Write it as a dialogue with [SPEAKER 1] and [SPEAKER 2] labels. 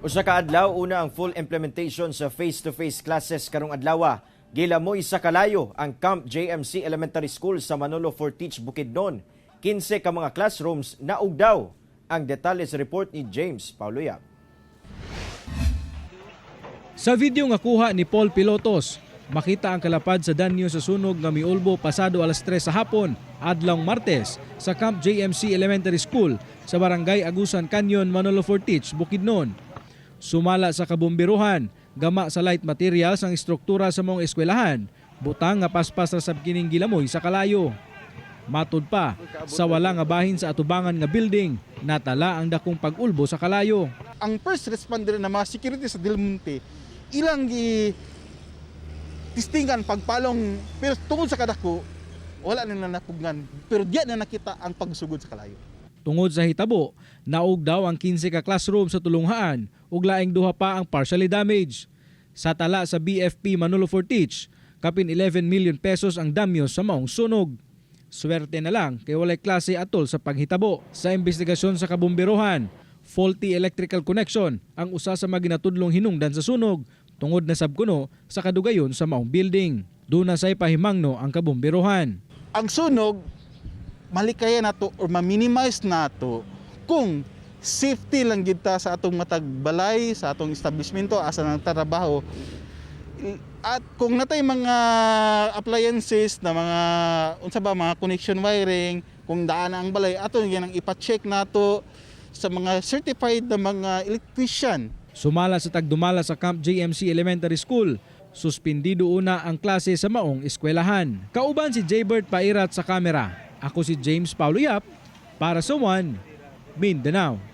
[SPEAKER 1] Usa ka adlaw una ang full implementation sa face-to-face classes karong adlaw. Gilamoy sa kalayo ang Camp JMC Elementary School sa Manolo Fortich, Bukidnon. 15 ka mga classrooms naug daw. Ang detalye sa report ni James Paulo Yap.
[SPEAKER 2] Sa video nga kuha ni Paul Pilotos, makita ang kalapad sa danyo sa sunog nga miulbo pasado alas 3 sa hapon, adlawng Martes, sa Camp JMC Elementary School sa Barangay Agusan Canyon, Manolo Fortich, Bukidnon. Sumala sa kabomberuhan, gama sa light materials ang istruktura sa maong eskwelahan, butang nga paspas ra sab kining gilamoy sa kalayo. Matud pa, sa wala nga bahin sa atubangan nga building, natala ang dakong pag-ulbo sa kalayo.
[SPEAKER 3] Ang first responder na mga security sa Del Monte, ilang gi testingan pagpalong, pero tungod sa kadako, wala na napugngan, pero diya na nakita ang pagsugod sa kalayo.
[SPEAKER 2] Tungod sa hitabo, naug daw ang 15 ka classroom sa tulunghaan ug laing duha pa ang partially damaged. Sa tala sa BFP Manolo Fortich, kapin 11 million pesos ang damyo sa maong sunog. Swerte na lang kay walay klase atol sa paghitabo. Sa investigasyon sa kabomberohan, faulty electrical connection ang usa sa mga ginatudlong hinungdan sa sunog tungod na sab kuno sa kadugayon sa maong building. Duna say pahimangno ang kabomberohan.
[SPEAKER 3] Ang sunog, malikaya nato or ma-minimize nato kung safety lang gid ta sa atong matag balay, sa atong establishmento asa nang trabaho, at kung natay mga appliances na mga unsa ba, mga connection wiring, kung daan na ang balay, ato yan ang ipa-check nato sa mga certified na mga electrician.
[SPEAKER 2] Sumala sa tagdumala sa Camp JMC Elementary School, suspindido una ang klase sa maong eskwelahan. Kauban si Jaybert Pairat sa kamera. Ako si James Paulo Yap para sa One Mindanao.